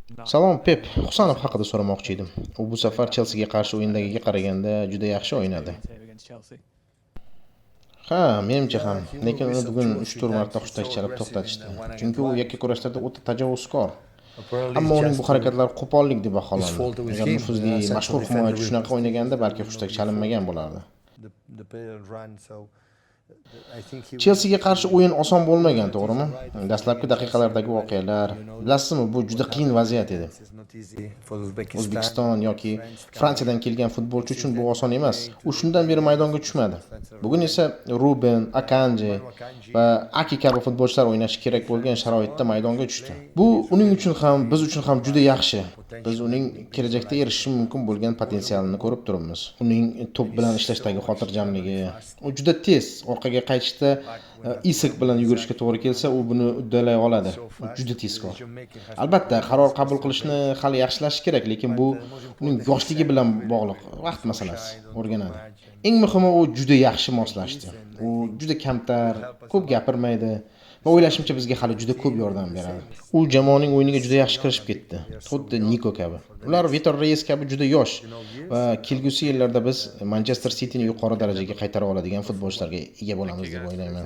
Salom, Pep. Husanov haqida so'ramoqchi edim. U bu safar Chelsiga qarshi o'yindagiga qaraganda juda yaxshi o'ynadi. Ha, menimcha ham. Lekin uni bugun 3-4 marta hushtak chalib to'xtatishdi. Chunki u yakka kurashlarda o'ta tajovuzkor. Ammo uning bu harakatlari qo'pollik deb baholandi. Agar nufuzli, mashhur himoyachi shunaqa o'ynaganda, balki hushtak chalinmagan bo'lardi. Chelsiga qarshi o'yin oson bo'lmagan, to'g'rimi? Dastlabki daqiqalardagi voqealar, bilasizmi, bu juda qiyin vaziyat edi. O'zbekiston yoki Fransiyadan kelgan futbolchi uchun bu oson emas. U shundan beri maydonga tushmadi. Bugun esa Ruben, Akanji va Aki kabi futbolchilar o'ynashi kerak bo'lgan sharoitda maydonga tushdi. Bu uning uchun ham, biz uchun ham juda yaxshi. Biz uning kelajakda erishishi mumkin bo'lgan potensialini ko'rib turibmiz. Uning to'p bilan ishlashdagi xotirjamligi, u juda tez orqaga qaytishda Isak bilan yugurishga to'g'ri kelsa, u buni uddalay oladi. U juda tezkor. Albatta, qaror qabul qilishni hali yaxshilashi kerak, lekin bu uning yoshligi bilan bog'liq vaqt masalasi, o'rganadi. Eng muhimi, u juda yaxshi moslashdi. U juda kamtar, ko'p gapirmaydi va o'ylashimcha, bizga hali juda ko'p yordam beradi. U jamoaning o'yiniga juda yaxshi kirishib ketdi, xuddi Niko kabi. Ular Vitor Reyes kabi juda yosh va kelgusi yillarda biz Manchester Cityni yuqori darajaga qaytara oladigan futbolchilarga ega bo'lamiz deb o'ylayman.